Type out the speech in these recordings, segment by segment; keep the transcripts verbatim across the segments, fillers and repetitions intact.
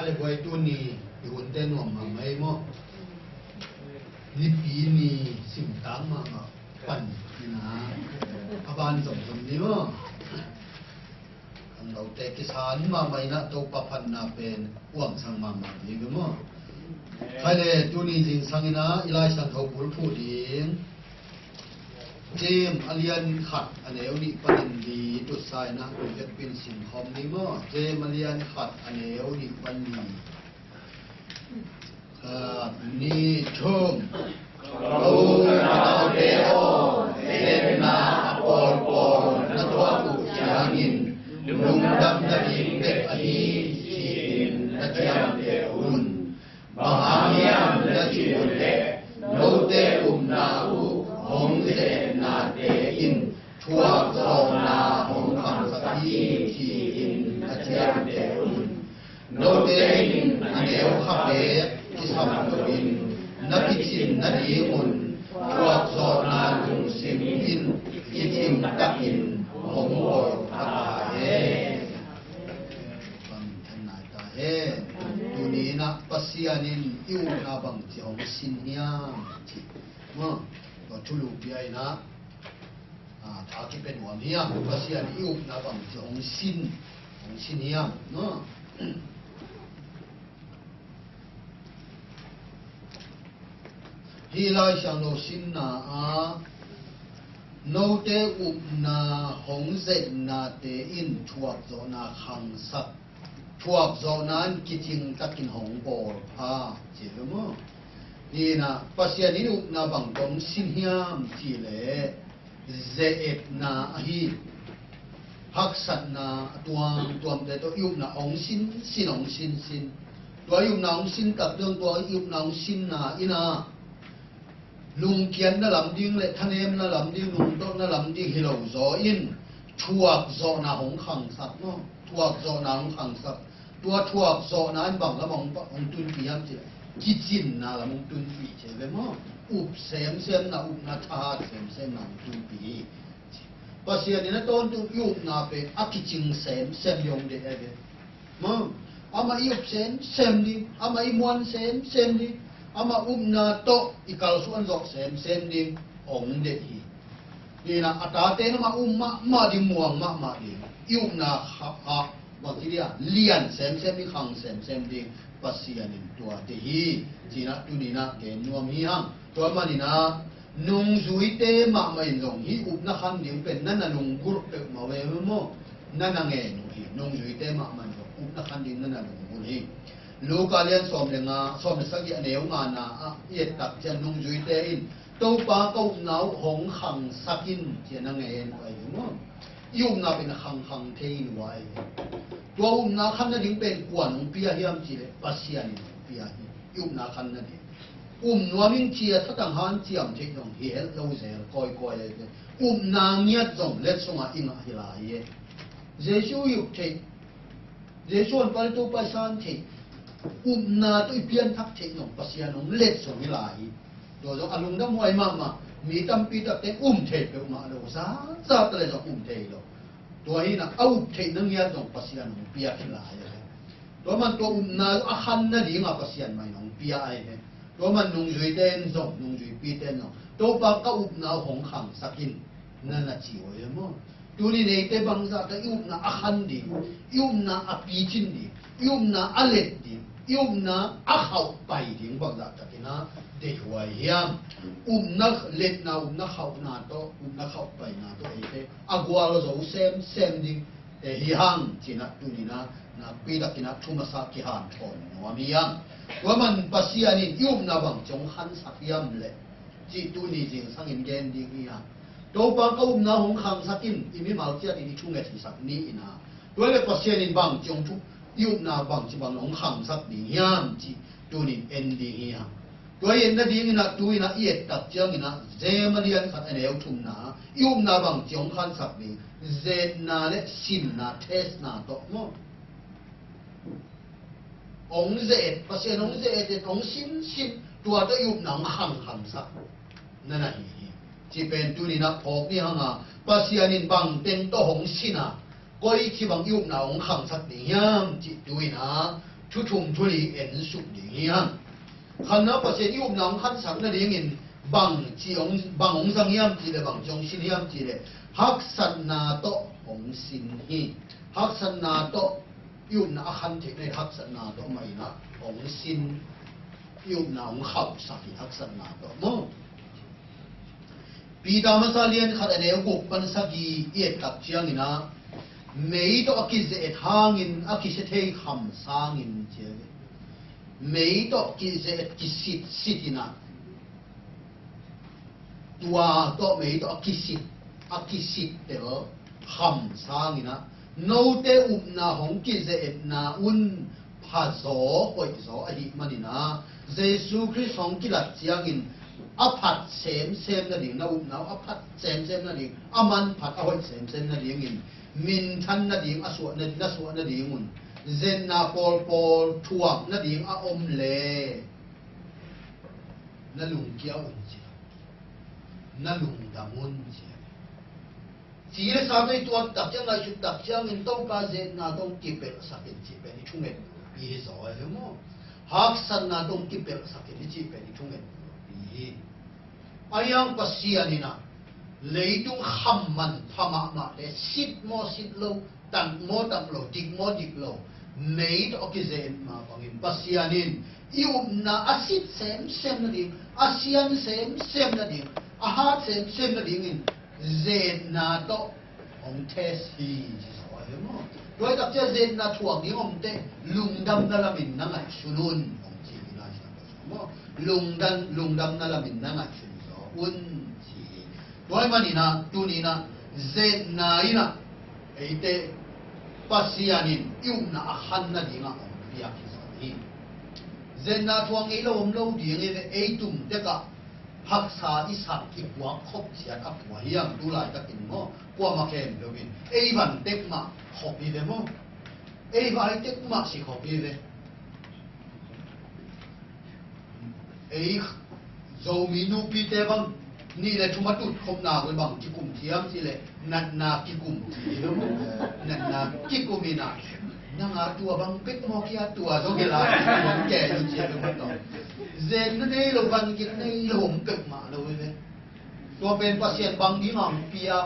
Ai, buai tuni i hunte nuam mahmah hi maw? Nipi ni simtak mahmah pan ina a ban zomzom ni maw? Khanglote kisan mahmah ina Topa phatna pen uamsang mahmah ni ve maw? Khai le tuni zingsang ina i Lai Siangtho bulphuh ding James a lian khat a neu nih panin li tutsa ina i vekpin simkhawm ni maw? James a lian khat a neu nih pan li. Khat, nih, thum. Ko ka naute aw, zetna a pawlpawl na tuah uh ciangin lungdam nading bek ahi ci-in na ciamteh un. Bang hang hiam na cih uh leh, note upna uh hong zetnate in thuakzawhna hong khangsak hi ci-in na ciamteh un. Note in a neu kha pek kisam loin na kicin nadingun thuakzawhna lungsim in kicing takin hong bawl pha ta hen. Tuni inah Pasian in i upna bangci hong sin hiam ci. Maw, tua thulu pia inah, ah, tha kipia nuam hiam, Pasian i upna bangci hong sin, hong sin hiam, maw. Hih Lai Siangtho sinna ah note upna hong zetnate in thuakzawhna khangsak, thuakzawhna in kicing takin hong bawl pha, ci ve maw? Hih inah Pasian in upna bang tawh hong sin hiam cih leh, ze-etna ahi, haksatna a tuamtuamte tawh i upna hong sinsin, hong sinsin. Tua i upna hong sin tak dong, tua i upna hong sinna inah lungkiatna lam ding le thanemna lam ding, lungdotna lam ding hi lo zaw in thuakzawhna hong khangsak maw? Thuakzawhna hong khangsak. Tua thuakzawhna in bang lam hong, hong tunpih hiam cih leh, kicinna lam hong tunpih ci ve maw? Up semsemna, upna thahat semsemna hong tunpih hi. Pasian in a tawntung i upna pen a kicing semsem ding hong deih hi ve maw? Amah i up semsem ding, amah i muan semsem ding, amah upna tawh i kalsuan zawh semsem ding hong deih hi. Hih inah a tate in amah um mahmah ding, muang mahmah ding, i upna kha, kha, bangci dia, lian semsem ding, khang semsem ding Pasian in tua deih hi, ci inah tuni inah gen nuam hi hang. Tua manin ah nungzuite mahmah in zong hih upna khan ding pen na na lunggulh peuhmah uh hi maw? Na na ngen uh hi. Nungzuite mahmah in zong upna khan ding na na lunggulh hi. Luka lian sawm le nga, sawm le sagih a neu ngana ah i et tak ciang nungzuite in Topa ka upna uh hong khangsak in ci-a na ngen uh ahi hi maw? I upna pen a khangkhang thei in uh ahi hi. Tua upna khan nading pen kuan hong pia hiam cih leh Pasian in hong pia hi. I upna khan nading um nuam ing ci-a thatang hanciam theih zong hi het lo zel kawikawi ahi hi. Upna ngiat zong let sungah i ngah hi lai hi. Jesu i up theih, Jesu honpa le Topa i san theih, upna tawh i pianthak theih zong Pasian hong let sung hi lai hi. Tua zong a lungdam huai mahmah, mi tampi takte um thei peuhmah lo, za, za ta le zong um thei lo. Tua hi inah a up theihna ngiat zong Pasian hong piak hi lai hi. Tua man tua upna a khan nadingah Pasian mah in hong pia ahi hi. Tua man nungzuite in zong, nungzuipite in zong, Topa ka upna uh hong khangsak in, na na ci uh hi maw? Tuni neite bangzah ta i upna a khan ding, i upna a picin ding, i upna a let ding, i upna a khauhpai ding bangzah takin a deihhuai hiam? Upna letna, upna khauhna tawh, upna khauhpaina tawh eite a gual zo semsem ding te hi hang, ci inah tuni inah nakpi takin a thu masa kihanthawn nuam hi hang. Tua man Pasian in i upna bangci hong khansak hiam leh cih tuni zingsangin gen ding hi hang. Topa ka upna hong khangsak in, i mimal ciatin i thunget hisak ni inah. Tua leh Pasian in bangci hong thu, i upna bangci bang hong khangsak ding hiam cih tunin en ding hi hang. Tua i et nading inah tu inah i et tak ciang inah James a lian khat a neu thumna, i upna bangci hong khangsak ding, zetna le sinna, testna tawh maw? Hong ze-et, Pasian hong ze-et, hong sinsin, tua tawh i upna hong khangkhangsak na na hi hi. Cih pen tuni inah phawk ni hang a, Pasian in bang teng tawh hong sin a, koici bang i upna hong khangsak ding hiam cih tu inah Thu thum thu li en suk ding hi hang. Khanna Pasian i upna hong khansak nadingin bang ci hong, bang hong zang hiam cih leh, bang ci hong sin hiam cih leh, haksatna tawh hong sin hi. Haksatna tawh i upna a khan theihna in haksatna tawh mah in ah hong sin, i upna hong khauhsak hi haksatna tawh maw. Peter masa lian khat a neu guk pan sagih i et tak ciangin ah, mei tawh a kize-et hangin a kisia thei kham sangin ci a hi. Mei tawh kize-et kisit sit in ah, tua tawh mei tawh a kisit, a kisit tel kham sangin ah, note upna hong kize-etna un phazaw hoihzaw ahih manin ah, Jesu Khrist hong kilat ciangin a phat semsem nading, na upna uh a phat semsem nading, a manphat a hoih semsem nadingin, minthan nading, a suah na, na suah nadingun, zetna pawlpawl thuak nading a om le, na lungkia un ci lo, na lungdam un ci a hi. Ci le sa tawh i tuak tak ciang, ngaihsut tak ciangin Topa zetna tawh kipelhsak in cih pen i thungetpi hi zaw a hi maw. Haksatna tawh kipelhsak in i cih pen i thungetpi hi. A hiang Pasian in ah leitung kham manpha mahmah le, sit maw sit lo, tak maw tak lo, dik maw dik lo, mei tawh a kize-et mah bangin Pasian in i upna a sit semsem nading, a sian semsem nading, a hat semsem nadingin zetna tawh hong test hi ci zaw a hi maw. Tua hi tak ciang zetna thuak ding om teh lungdamna lamin na ngaihsun un hong ci hi lai sa maw. Lungdam, lungdamna lamin na ngaihsun zaw un ci hi. Tua ahih manin ah tuni in ah zetna in ah eite Pasian in i upna a khan nadingah hong piak hi zaw hi. Zetna thuak ngei lo om lo ding hi ve, ei tum tekah haksa i sak i puak khop ciat a pua hiam tu laitakin maw, kuamah khem lo in ei van tek mah khop hi ve maw. Ei vai tek mah si khop hi ve. Ei Zomi nupite bang nih le thum a tut khop nak le bang kikum thiam cih leh natna kikum ci hi lo maw. Natna kikum in ah nang a tua bang bek maw, kia tua zong hi lai kikum ke ci hi lo maw. Zetna nei lo, van gil nei lo om peuhmah lo hi ve. Tua pen Pasian bang ding a hong piak,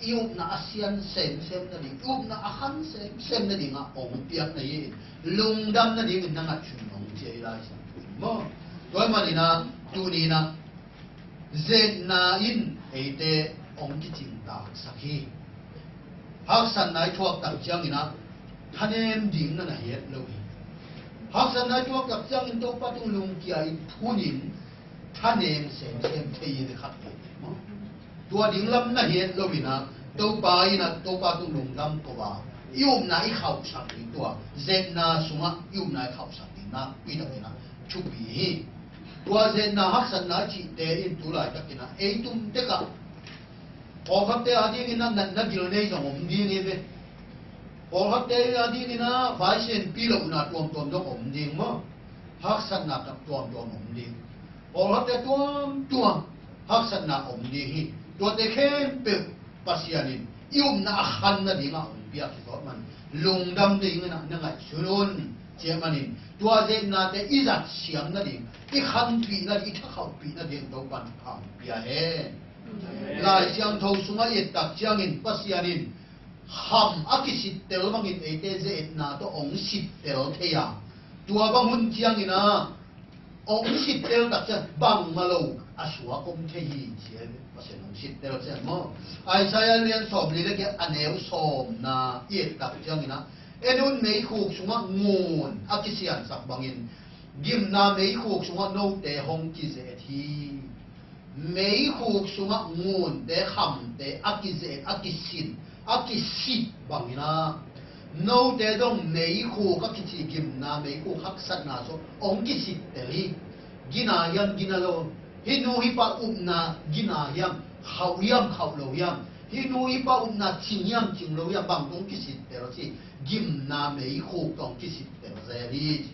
i upna a sian semsem nading, i upna a khan semsem nading a hong piak na hi. Lungdam nadingin na ngaihsun hong ci a hi lai sa maw. Tua ahih manin ah tuni in ah zetna in eite hong kicingtaksak hi. Haksatna i thuak tak ciangin ah thanem ding na na hiat lo hi. Haksatna i thuak tak ciangin Topa tung lungkia in phun in thanem semsem thei hi ve khat hi maw. Tua ding lam na hiat lo in ah Topa in ah Topa tung lungdam ko a, i upna i khauhsak ding, tua zetna sungah i upna i khauhsak ding nakpi takin ah thupi hi. Tua zetna haksatna cihte in tu laitakin ah ei tum tekah pawlkhatte adingin ah natna gil nei zong om ding hi ve. Pawlkhatte adingin ah vaisianpi lohna tuamtuam zong om ding maw. Haksatna tak tuamtuam om ding. Pawlkhatte tuamtuam haksatna om ding hi. Tuate khempeuh Pasian in i upna a khan nadingah hong piak hi zawh man, lungdam dingin ah na ngaihsun un. Ci a manin tua zetnate i zat siam nading, i khanpih nading, i thakhauhpih nading Topan thupha hong pia hen. Lai Siangtho sungah i et tak ciangin Pasian in kham a kisittel bangin eite zetna tawh hong sittel thei a, tua bang hun ciangin ah hong sittel tak ciang bangmah lo a suak om thei hi ci a, Pasian hong sittel ciang maw. Isaiah lian sawmli le giat a neu sawmna i et tak ciangin ah, en un, meikhuk sungah ngun a kisiansak bangin gimna meikhuk sungah note hong kizet hi. Meikhuk sungah ngunte, khamte a kizet, a kisin, a kisit bangin ah, note zong meikhuk a kici gimna, meikhuk haksatna sung hong kisittel hi. Gina hiam, gina lo? Hih nu hih pa upna gina hiam, khauh hiam, khauh lo hiam? Hih nu hih pa upna cing hiam, cing lo hiam? Bang tawh hong kisittel ci? Gimna meikhuk tawh hong kisittel zel hi.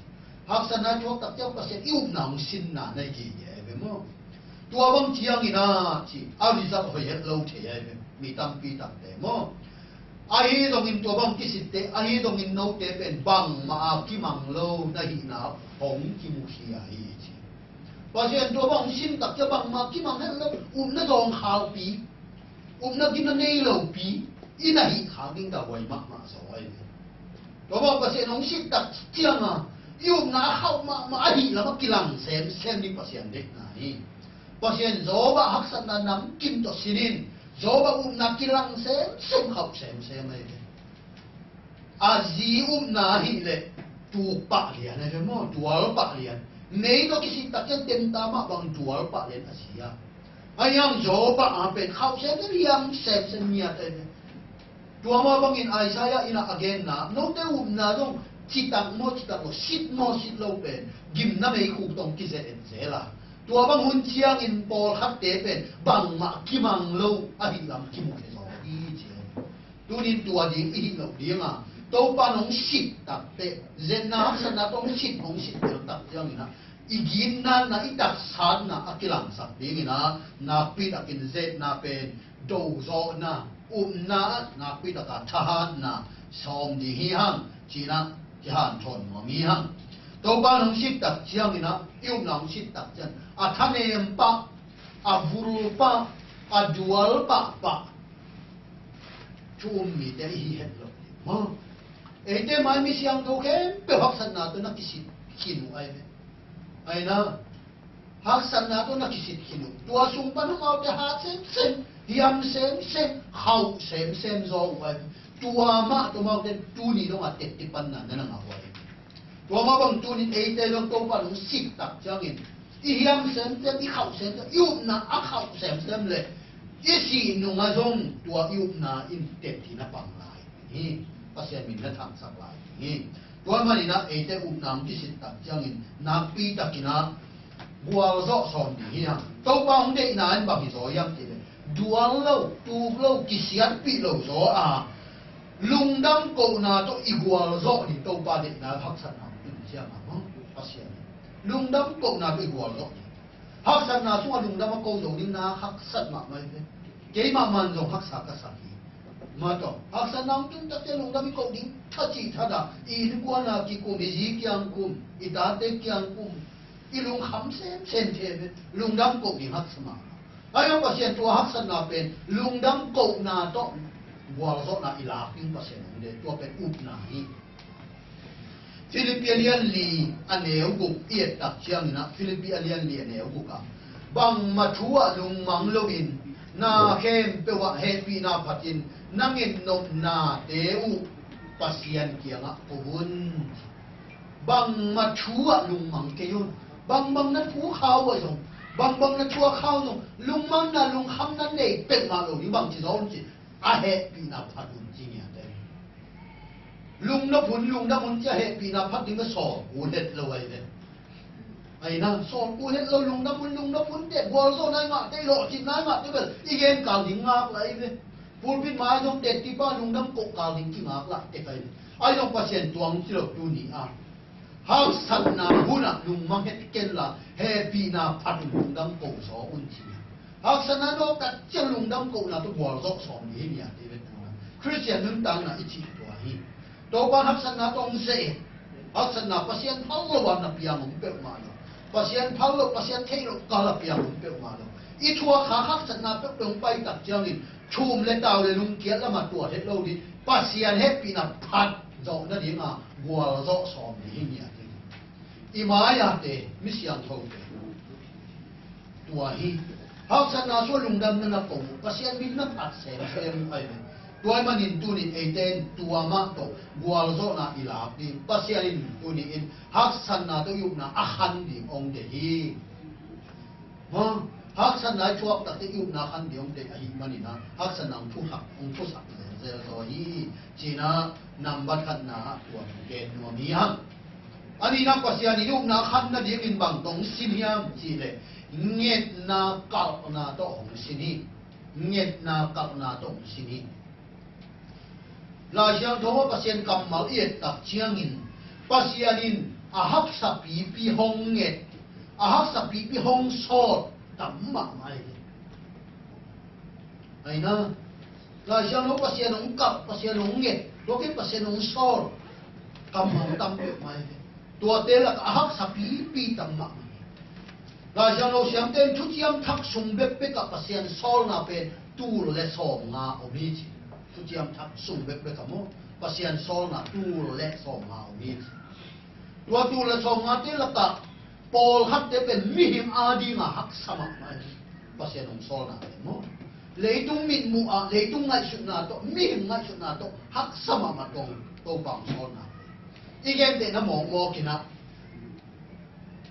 Haksatna thuak tak ciang Pasian i upna hong sinna na hi kei hi ve maw. Tua bang ciangin ah ci, a result hoih het lo thei hi ve, mi tampi takte maw. Ahi zongin tua bang kisitte, ahi zongin note pen bangmah a kimang lo na hihna hong kimukhia hi ci. Pasian tua bang hong sin tak ciang bangmah kimang het lo, upna zawngkhalpi, upna gina nei lopi i na hih khak ding dah huai mahmah zaw ahi ve. Tua bang Pasian hong sin tak ciang a i upna a khauh mahmah, a hih lam a kilang semsem ding Pasian deihna hi. Pasian Job a haksatna namkim tawh sin in, Job a upna kilang semsem, khauh semsem ahi ve. A zi upna ahih leh tuk pah lian ahi ve maw, dual pah lian. Mei tawh kisik tak ciang temta mah bang dual pah lian a zi a. Ahi hang Job a pen khauh semsem, hiam semsem ngiat ahi ve. Tua mah bangin Isaiah in a genna, note upna zong citak maw, citak lo, sit maw, sit lo pen gimna meikhuk tawh kizet en zel a. Tua bang hun ciangin pawlkhatte pen bangmah kimang lo ahih lam kimu thei zaw hi ci. Tunin tua ding i hih loh ding a, Topa nong sit tak teh, zetna haksatna tawh hong sit, hong sit tel tak ciangin a, i ginna, i taksatna a kilangsak dingin a, nakpi takin zetna pen dozawhna, upna, nakpi taka thahatna sawm ding hi hang, ci-in a kihanthawn nuam hi hang. Topa nong sit tak ciangin a, i upna hong sit tak ciang a, thanem pah, a vul pah, a dual pahpah thu um mite i hi het lo. Maw, eite mai mi siangtho khempeuh haksatna tawh na kisit khin uh ahi ve. Ahi na, haksatna tawh na kisit khin uh. Tua sung pan amaute hat semsem, hiam semsem, khauh semsem zaw uh ahi ve. Tua mah tawh amaute tuni dong a tekte panna na na ngah uh ahi ve. Tua mah bang tunin eite zong Topa nong sit tak ciangin i hiam semsem, i khauh semsem, i upna a khauh semsem leh i sih nung a zong tua i upna in tepti na pang lai ding hi. Pasian min na thangsak lai ding hi. Tua manin a eite upna hong kisit tak ciangin nakpi takin a gualzawh sawm ding hi hang. Topa hong deihna in bang hi zaw hiam cih leh, dual lo, tuk lo, kisiatpih lo zaw a, lungdam kohna tawh i gualzawh ding Topa deihna haksatna hong tun ciang a maw, Pasian in lungdam kohna tawh i gualzawh ding. Haksatna sungah lungdam a ko zo ding na haksat mahmah hi ve. Keimah man zong haksa ka sak hi. Mah tawh haksatna hong tun tak ciang lungdam i koh ding, tha cih thadah, i innkuan a kikum, i zi kiang kum, i tate kiang kum, i lungkham semsem thei ve. Lungdam koh ding haksa mahmah. Ahi hang Pasian tua haksatna pen lungdam kohna tawh gualzawhna i lak ding Pasian hong deih, tua pen upna hi. Philippi a lian li a neu guk i et tak ciangin a, Philippi a lian li a neu guk ah, bangmah thu ah lungmang loin na khempeuh ah hehpihna phatin na ngetnopnate uh Pasian kiangah ko un. Bangmah thu ah lungmang kei un. Bangbang na thu khau ah zong, bangbang na thu a khau zong, lungmang na, lungkham na nei peuhmah lo ding, bang ci zaw un ci, a hehpihna phat un ci ngiat e. Lungnop hun, lungdam hun ci a hehpihna phat ding ka sawl kul het lo ahi ve. Ahi na, sawl kul het lo, lungdam hun, lungnop hun te, gualzawh nai mah te, lawhcin nai mah te bel i gen kal ding ngak lai ve. Pulpit mai zong te tipa lungdam koh kal ding kingak lai te kai ve. Ahi zong Pasian tuang ci lo tuni a, haksatna hun ah lungmang het ken la, hehpihna phat un lungdam koh zaw un ci. Haksatna dawk tak ciang lungdam kohna tawh gualzawh sawm ding hi nia, David. Khristian nuntakna i cih tua hi. Topa haksatna tawh hong seh in. Haksatna Pasian phal lo a na piang om peuhmah lo. Pasian phal lo, Pasian theih loh kal a piang om peuhmah lo. I thuak kha haksatna peuhpeuh hong pai tak ciangin thum le tau le lungkiat lamah tuat het lo ding. Pasian hehpihna phat zawh nading a gualzawh sawm ding hi nia, David. I mai-ate, mi siangthote, tua hi. Haksatna sungah lungdamna na ko uh, Pasian min na phat semsem uh ahi ve. Tua ahih manin tunin eite in tua mah tawh gualzawhna i lak ding. Pasian in tunin haksatna tawh i upna a khan ding hong deih hi. Maw, haksatna i thuak takte i upna khan ding hong deih ahih manin a, haksatna hong thusak, hong thusak zelzel zaw hi. Ci-in a nambat khatna ah tua gen nuam hi hang. A nihna, Pasian in i upna khan nadingin bang tawh hong sin hiam cih leh, ngetna kalhna tawh hong sin hi. Ngetna kalhna tawh hong sin hi. Lai Siangtho ah Pasian kammal i et tak ciangin, Pasian in a haksa pipi hong nget, a haksa pipi hong sawt tam mahmah hi. Ahi na, Laisiangtho Pasian hong kap, Pasian hong nget, tua khit Pasian hong sawl kammal tam peuhmah hi ve. Tuate lakah a haksa pipi tam mahmah hi. Laisiangtho siamte in Thuciam Thak sung bekbekah Pasian sawlna pen tul le sawmnga om hi ci. Thuciam Thak sung bekbekah maw, Pasian sawlna tul le sawmnga om hi ci. Tua tul le sawmngate lakah pawlkhatte pen mihing adinga haksa mahmah hi. Pasian hong sawlna pen maw, leitung mitmuh ah, leitung ngaihsutna tawh, mihing ngaihsutna tawh haksa mahmah tawh Topa hong sawlna. I gentehna mawkmawk in ah,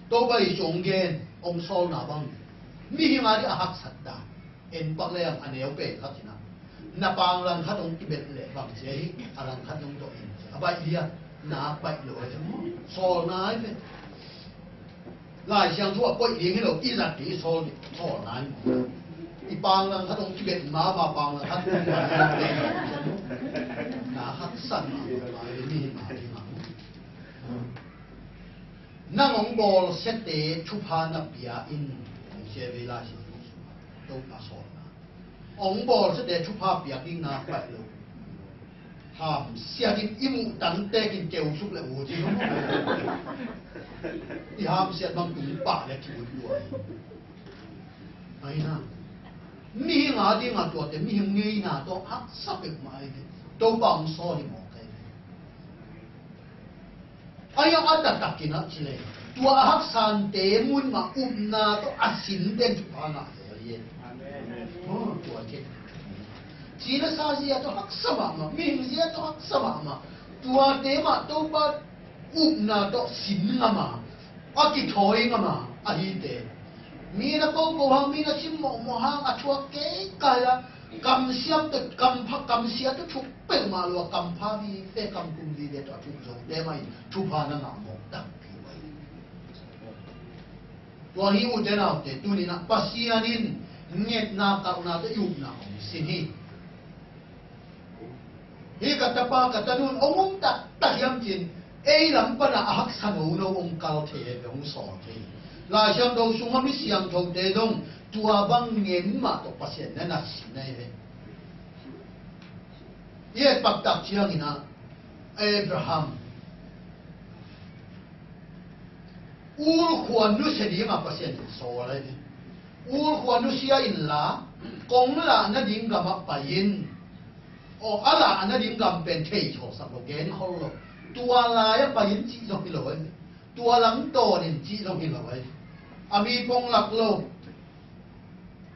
Topa Jesu hong gen, hong sawlna bang mihing ading a haksat dan. En pak leng a neu pen khat in ah, na pang langkhat hong kibet leh bang ci hi, a langkhat hong tawh in ci a, baih lian, na baih lo hi ci maw. Sawlna hi ve. Laisiangtho a koih ding hi lo, i zat ding i sawl ding, sawlna hi maw. I pang langkhat hong kibet mama, pang langkhat hong kibet mama, na haksan mama, mihing ading a maw. Nang hong bawlsiate thupha na pia in, hong sia ve lai si Topa sawlna. Hong bawlsiate thupha piak ding na paih lo. Hamsiat in i muh tangtekin keu suk le uh ci. I hamsiat bang tung pah le ki ut lua. Aina. Mihing adinga tuate, mihing ngeina tawh haksa peuhmah ahi ve. Topa hong sawl hi mawk ahi ve. Ahi a taktakin ah ci le, tua a haksante mun mah upna tawh a sin den thupha ngah zel hi. Amen. Oh, tua kei. Cina sa zia tawh haksa mahmah, mihing zia tawh haksa mahmah. Tuate mah Topa upna tawh sin ngam a, a kithawi ngam a, ahite. Mi na ko ko hang, mi na sim mawhmawh hang, a thuak kei kai a, kamsiam tawh, kampha, kamsia tawh thuk peuhmah lo a, kampha vive, kamtum vive tawh a thuk zote mah in thupha na ngah mawk tampi mah hi. Tua hi ute naute, tuni-in ah Pasian in ngetna, kalhna tawh i upna hong sin hi. Hih ka tapa, ka tanun hong um taktak hiam cin, ei lam pana a haksa nono hong kal thei hi ve, hong sawl thei hi. Lai Siangtho sungah mi siangthote dong tua bang ngen mah tawh Pasian na na sin ahi ve. I et paktak ciangin ah Abraham Ur khua nusia dingah Pasian in sawl ahi ve. Ur khua nusia inla, kong lah nading gamah pai in. Aw, a lah nading gam pen thei thawsak lo, genkhol lo. Tua lai-ah pai in cih zong hi lo ahi ve. Tua lam tawn in cih zong hi lo ahi ve. A mi pong lak lo.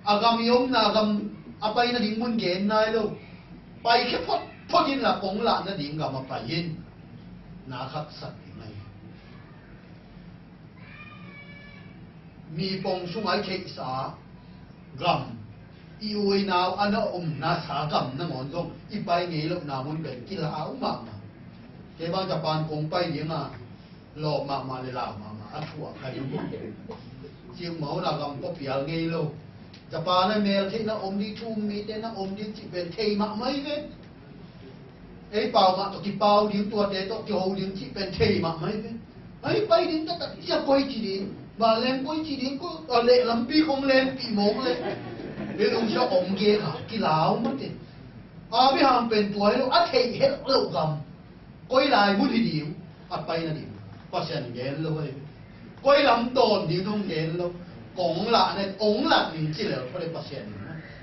A gam i omna gam a pai nading mun gen nai lo. Paikhia photphot inla kong lah nading gam a pai in. Na khaksak ding ahi. Mi pong sungah i theihsa gam, i u i nau a na omna sa gam nangawn zong i pai ngei lohna mun pen kilau mahmah. Kei bang Japan kong pai ding a, lawh mahmah le lau mahmah a thuak ka hi. Cih mawhna gam pawh pial ngei lo. Japan ah mel theihna om ding, thu um mite na om ding cih pen thei mahmah hi ve. Ei pau mah tawh kipau ding, tuate tawh kiho ding cih pen thei mahmah hi ve. Ei pai ding taktak cia koi ci ding, vanleng koi ci ding, ko, a leh lampi kong lengpih mawk leh. Ei lungsia om gek a kilau mate. Abraham pen tua hi lo, a theih het lo gam. Koi lai mun hi ding, a pai nading Pasian gen lo hi. Koi lam tawn ding hong gen lo. Kong lah na, ong lak ding ci lel kho le Pasian in.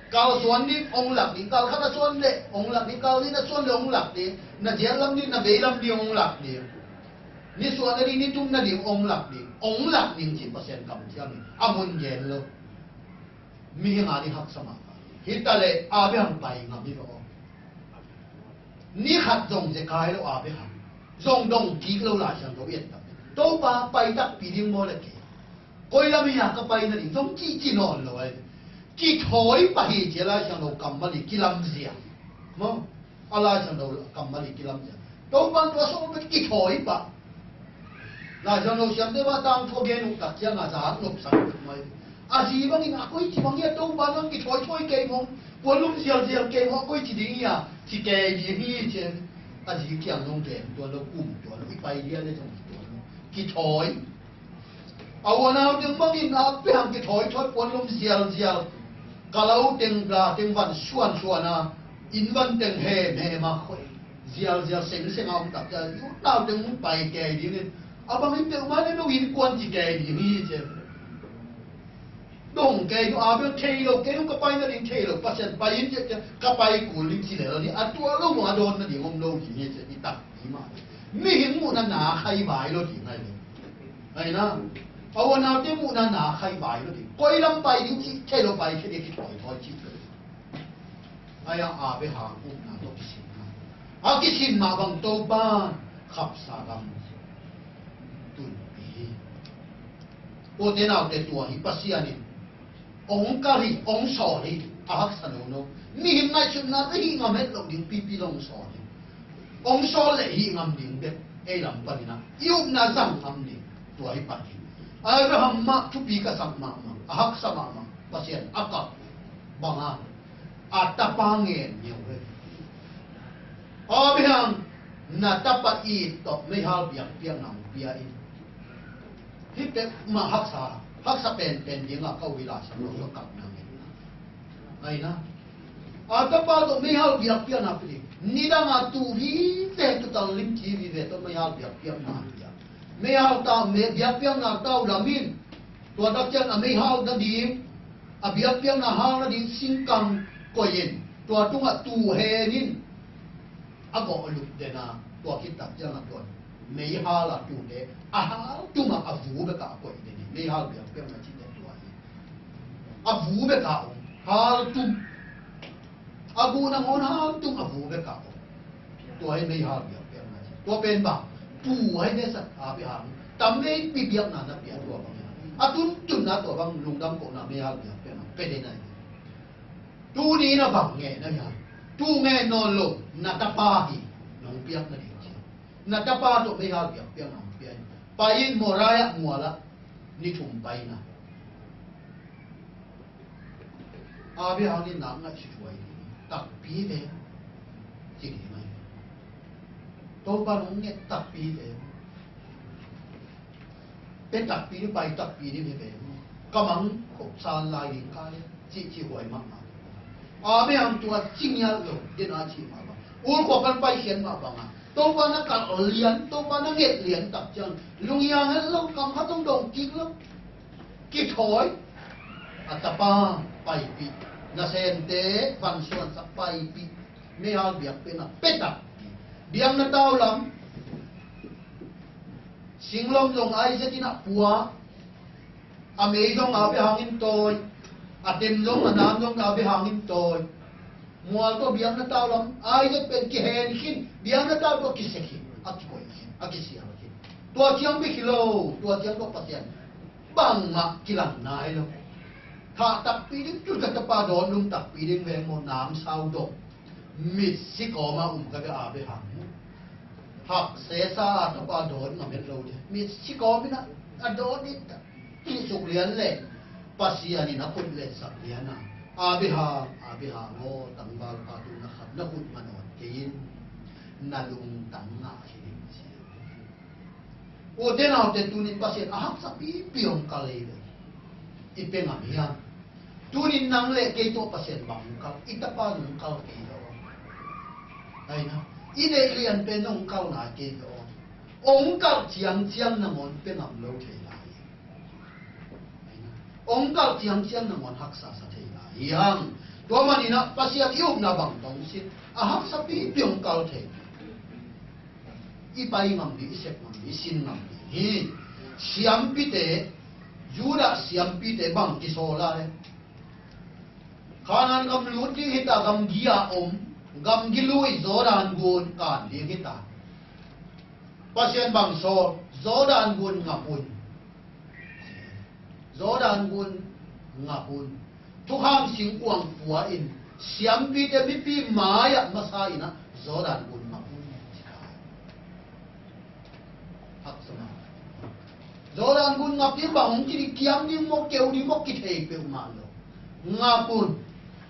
Kalsuan ding ong lak ding, kalkhat a suan le ong lak ding, kalli na suan le ong lak ding, na ziat lam ding, na bei lam ding ong lak ding. Nisuah nading, nitum nading ong lak ding, ong lak ding ci Pasian kamciam in a mun gen lo. Mihing a ding haksa mahmah. Hi ta leh Abraham pai ngam hi lo. Ni khat zong zekai lo Abraham. Zong dong kik lo Lai Siangtho i et tak. Topa pai takpi ding maw le kei. Koi lam hi a ka pai nading zong cihcih nawn lo ahi. Kithawi pah hi ci a Lai Siangtho kammal hi kilamzia. Maw? A Lai Siangtho kammal hi kilamzia. Topa tua sung pen kithawi pah. Lai Siangtho siamte mah tangthu gen uh tak ciangin a zak nopsak uh mai. A zi bangin a koici bang hi a Topa nang kithawi thawi kei maw. Puan lum zialzial kei maw a koici ding hi a ci kei ding hi ci. A zi kiang nong gen tuan lo kum tuan lo i pai dia le zong tuan lo. Kithawi. A u a nau teng bangin a pehang kithawi thawi puan lum zialzial. Kalau teng bla teng van suansuan a. Inn van teng hemhem a khoi, zialzial sengseng a om tak ciang, i utnau teng hong pai kei ding in, a bang in peuhmah le no innkuan ci kei ding hi ci. Dong kei nu a bel thei lo, kei nu ka pai nading thei lo, Pasian pai in ci, ka pai kul ding ci le lo ni, a tua lo mu a dawn nading om lo ding hi ci, i tak i mah. Mihing muhna na khai vai lo ding ai lo. Ai na, a unaute muhna na khai vai lo ding. Koi lam pai ding ci thei lo, pai khe ding ki thoi thoi ci. Ai a, Abraham upna tawh kisinna. A kisin mah bang Topa khapsa lam tunpih hi. Ute naute, tua hi Pasian in hong kal hi, hong sawl hi, a haksa nono. Mihing ngaihsutna bek hih ngam het loh ding pipi lo hong sawl hi. Hong sawl leh hih ngam ding bek ei lam panin ah i upna zang ngam ding, tua hi pan hi. Abraham mah thupi ka sak mahmah, a haksa mahmah, Pasian a kap bang a, a tapa ngen neu ve. Abraham, na tapa it tawh meihal biakpiakna hong pia in. Hih peuhmah haksa, haksa penpen ding a ka ui la sa lo ka kapna ngen. Ai na. A tapa tawh meihal biakpiakna pia ding. Nidang a tu vive, tutal lim ci vive tawh meihal biakpiakna pia. Meihal ta, me, biakpiakna tau lam in. Tua tak ciang a meihal nading, a biakpiakna hal nading singkang koih in, tua tungah tu hen in, a gawh lup den a, tua khit tak ciang a tua meihal a tute, a hal tum a, a vu bek a koih den in, meihal biakpiakna cihte tua hi. A vu bek a om, hal tum. A guh nangawn hal tum a vu bek a om. Tua hi meihal biakpiakna. Tua pen bang, tu hai ne sak a bia hang. Tam veipi biakna na pia tua bang. A tuntun na tua bang lungdam kohna meihal biakpiakna. Pe den ai. Tuni na bang nge na hia. Tu nge nawn lo, na tapa hi. Nong piakna ding ci. Na tapa tawh meihal biakpiakna hong pia in. Pai in Moriah mual ah ni thum paina. Abraham in nak ngaihsut huai ding, takpi ve ci ding mai. Topa nong nget takpi ve. Pe takpi ding, pai takpi ding hi ve. Ka mang khop san lai ding ka le. Cih, cih huai mahmah. Abraham tua cingial lo, den a cih mah bang. Ul khua pan pai khian mah bang a. Topa na kal lian, Topa na nget lian tak ciang. Lunghiang het lo, kam khat hong dong kik lo. Kithawi. A tapa paipih. Nasemte, vansuansak paipih. Meihal biakpiakna, pe takpi. Biakna tau lam. Singlom zong Isaac in a pua. A mei zong a bia hangin tawi. A tem zong a nam zong a bia hangin tawi. Mual tawh biakna tau lam, Isaac pen kihen khin, biakna tau tawh kisek khin, a kikoih khin, a kisial khin. Tua ciang bek hi lo, tua ciang tawh Pasian bangmah kilang nai lo. Thah takpi ding, tun ka tapa dawn lum takpi ding veng maw, namsau dong. Mitsi kawm a um ka bia a bia hang. Hak sesa a tapa dawn ngam het lo ding. Mitsi kawm in a, a dawn in ta. Ih suk lian le Pasian in a khut letsak lian a, Abraham, Abraham aw, tangval pa tu na khat na khut manawn kei in, na lungtang ngah hi ding ci. Ute naute, tunin Pasian a haksa pipi hong kal ei ve. I pe ngam hiam? Tunin nang le kei tawh Pasian bang hong kal, i tapa nong kal kei ve aw. Ai na, i neih lian pen nong kal nai kei ve aw. Hong kal ciangciang nangawn pe ngam lo thei lai. Hong kal ciangciang nangawn haksa sa thei lai hi hang. Tua manin ah Pasian i upna bang tawh sin a haksa pipi hong kal thei. I pai ngam ding, i sep ngam ding, i sin ngam ding hi. Siampite, Judah siampite bang kisawl a le. Kanaan gam lut ding hi ta, gamgi a om, gamgi lui Jordan gun kan ding hi ta. Pasian bang sawl, Jordan gun ngap un. Jordan gun ngap un. Thukham singkuang pua in, siampite mipi mai-ah masa in ah Jordan gun ngap un. Haksa mah. Jordan gun ngap ding bang hong ci ding, kiam ding maw, keu ding maw, kithei peuhmah lo. Ngap un.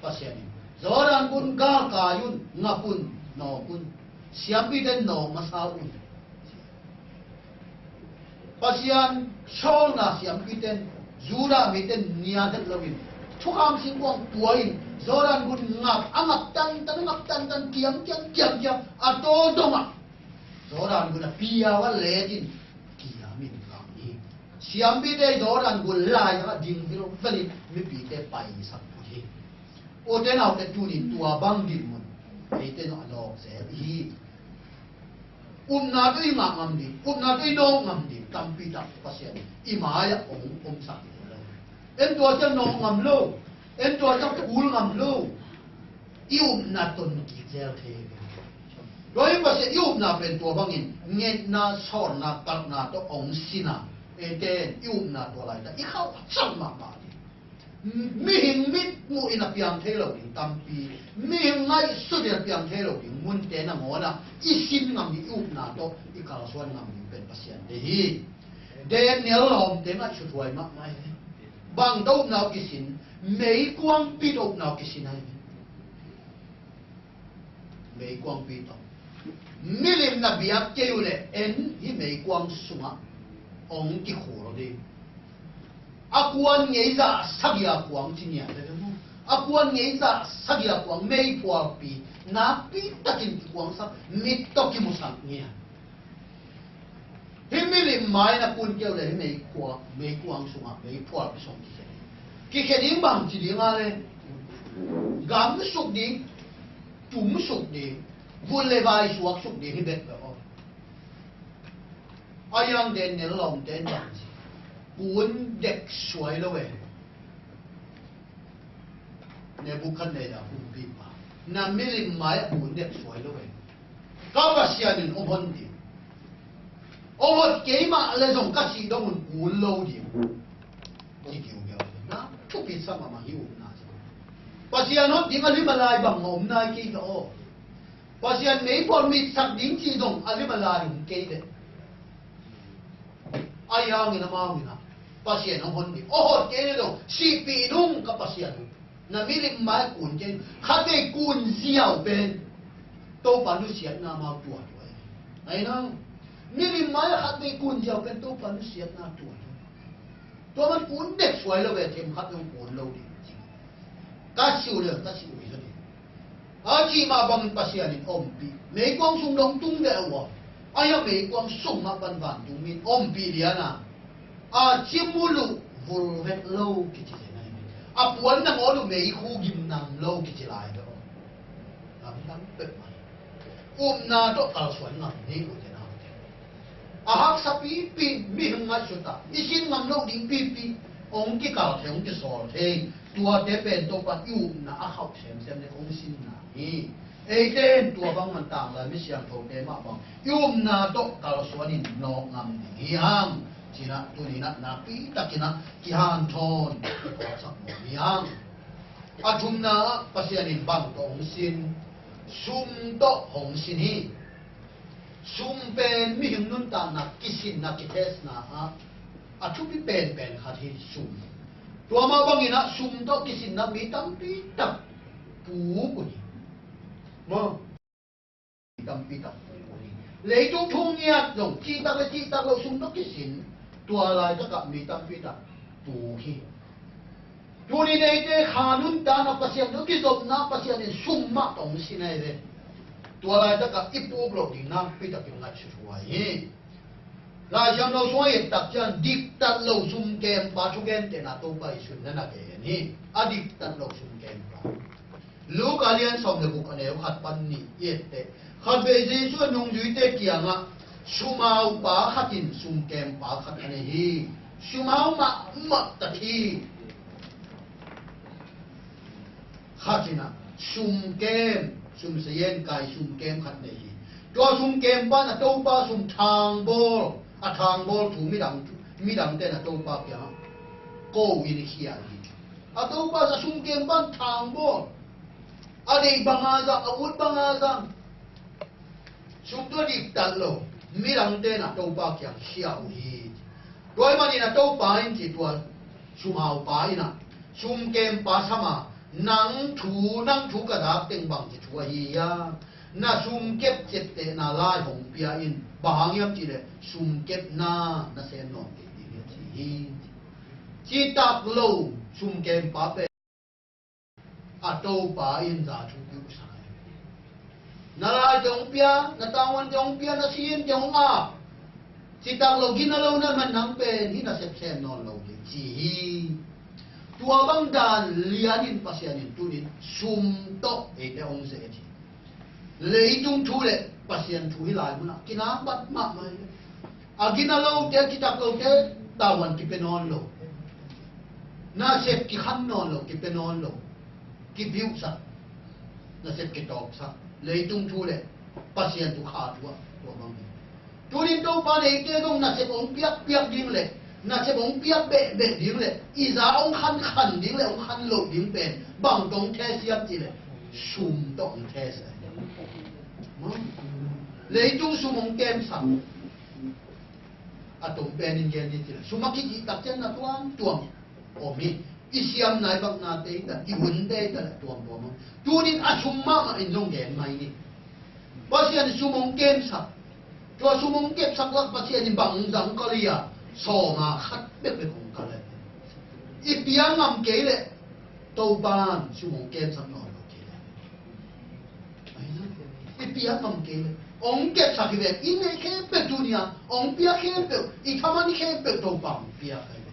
Pasian in Jordan gun galkai un, ngap un, nawk un. Siampite nawk masa un. Pasian sawlna siampite, Judah mite nia het loin, thukham singkuang pua in Jordan gun ngap, a ngap tantan, a ngap tantan, kiam, kiam, kiam, kiam, a taw dong ah Jordan gun a piau a let in kiam in ngap hi. Siampite Jordan gun lai a ding vilvel in mipite paisak hi. Ute naute, tunin tua bang dinmun eite nawh a nawk zel hi. Upna tawh i ngah ngam ding, upna tawh i nawk ngam ding tampi tak Pasian i mai-ah hong omsak hi lo. En tua ciang nawk ngam lo, en tua ciang phul ngam lo. I upna ton kik zel thei. Tua hi Pasian i upna pen tua bangin ngetna, sawlna, kalhna tawh hong sin a, eite in i upna tua laitak i khauh cang mahmah ding. Mihing mitmuh in a piang thei lo ding tampi, mihing ngaihsut in a piang thei lo ding munte nangawn ah i sin ngam ding, i upna tawh i kalsuan ngam ding pen Pasian deih hi. Daniel lawmte ngaihsut huai mahmah hi. Bang tawh upna uh kisin, meikuangpi tawh upna uh kisin ahi. Meikuangpi tawh. Milim na biak kei uh leh en hih meikuang sungah hong kikhul ding. A kuan ngeizah sagih a kuang ci ngiat leh, a kuan ngeizah sagih a kuang meiphualpi nakpi takin kikuangsak, mit tawh kimusak ngiat. Hih milim mai na kun keu le hih meikua, meikuang sungah meiphualpi sung kikhe ding. Kikhe ding bang ci ding a le, gam suk ding, tum suk ding, vun le vai suak suk ding hi bek bek aw. A yang den ne lawmte in bang ci, kun dek suai lo e. Nebukhadnezzar kumpipa, na milim mai-ah kun dek suai lo e. Ka Pasian in hong hon ding. Hong hon kei mah le zong ka sih dong un kun lo ding. Ci kiu kiu. Na thupi sa mahmah hi upna. Pasian hon ding a lim a lai bang a om nai kei ka aw. Pasian meiphual mitsak ding ci dong a lim a lai om kei le. Ahi hangin amau in ah Pasian hong hon ding. Hong hon kei le dong, sihpih nung ka Pasian uh. Na milim mai kun kei, khatvei kun ziau pen Topa nusiatna amau tuatua hi. Ahi hang, milim mai khatvei kun ziau pen Topa nusiatna tuatua. Tua man kun dek suai lo ve, themkhat zong kun lo ding. Ka siu le, ka siu hi lo ding. A cih mah bangin Pasian in ompih. Meikuang sung dong tung ve uh a. Ahi a meikuang sung mah pan vantung min ompih lian a. A ci muluh vul vet lo kici zen ahi. A puan nangawn uh meikhu gim nam lo kici lai ve aw. Lamdang peuhmah hi. Upna tawh kalsuan ngam ni ute naute. A haksa pipi, mihing ngaihsut a i sin ngam loh ding pipi hong kikal thei, hong kisawl thei. Tuate pen Topa i upna a khauh semsem le hong sinna hi. Eite in tua bang man tanglai mi siangthote mah bang i upna tawh kalsuan in nawk ngam ding hi hang. Ci-in ah tuni-in ah nakpi takin ah kihanthawn kituaksak nuam hi hang. A thumna ah Pasian in bang tawh hong sin, sum tawh hong sin hi. Sum pen mihing nuntakna kisinna, kitestna ah a thupi penpen khat hi sum. Tua mah bangin ah sum tawh kisinna mi tampi tak puk uh hi. Maw? Mi tampi tak puk uh hi. Leitung thu ngiat zong cihtak le cihtak lo sum tawh kisin. Tua laitakah mi tampi tak puk hi. Tuni neite kha nuntakna Pasian tawh kizopna Pasian in sum mah tawh hong sin ahi ve. Tua laitakah i puk loh ding nakpi takin ngaihsut huai hi. Laisiangtho sungah i et tak ciang diktat lo sum kempa thugentehna Topa Jesuh in na na gen hi. A diktat lo sum kempa. Luka lian sawm le guk a neu khat pan nih i et teh, khatvei Jesuh a nungzuite kiangah sumaupa khat in sum kempa khat a nei hi. Sumau mahmah tak hi. Khat in ah sumkem, sum sayen kai sumkem khat nei hi. Tua sumkempa in a topa sum thangbawl, a thangbawl thu midang, midangte in a topa kiangah ko in khial hi. A topa in a sumkempa in thangbawl, a deih banga zang, a ut banga zang. Sum tua diktat lo, midangte in a topa kiang khia uh hi. Tua ahih manin a topa in ci, tua sumaupa in a sumkempa sam a, nang thu, nang thu ka dak teng bangci thu ahi hiam? Na sumkep ciaptehna lai hong pia in, bang hang hiam cih leh sumkepna na sem nawn kei ding hi, a ci hi. Citak lo sumkempa pen A Topa in za thu piuhsa hi. Na lai te hong pia, na tanguan te hong pia, na sin te hong ap. Citak lo, gina lo na man nang pen hih nasep sem nawn lo ding ci hi. Tua bang dan lianin Pasian in tunin sum tawh eite hong ze hi. Leitung thu le Pasian thu hih lai munah kinang bat mahmah hi. A gina lote, a citak lote, tavuan kipia nawn lo. Nasep kikhan nawn lo, kipia nawn lo. Kipiuhsak, nasep kitawpsak. Leitung thu le Pasian thu kha thu ah tua bang hi. Tunin Topa in eite zong nasep hong piakpiak ding le nasep hong piak behbeh ding le i za hong khankhan ding le hong khan loh ding pen bang tawh hong test hiam cih le sum tawh hong test hi. Leitung sum hong kemsak. A tom penin gen ni cih le sum a kicih tak ciang na tuamtuam om hi. I siamna, i vaknate hi ta, i hunte hi ta le tuamtuam om. Tunin a sum mahmah in zong gen mai ni. Pasian sum hong kemsak. Tua sum hong kepsak lak Pasian in bang zang kal hi a, sawma khat bekbek hong kal hi. I piang ngam kei le Topa in sum hong kemsak nawn lo kei le. I piang ngam kei le hong kepsak hi ve. I neih khempeuh tuni a hong piak khempeuh, i thaman khempeuh Topa hong piak hi ve.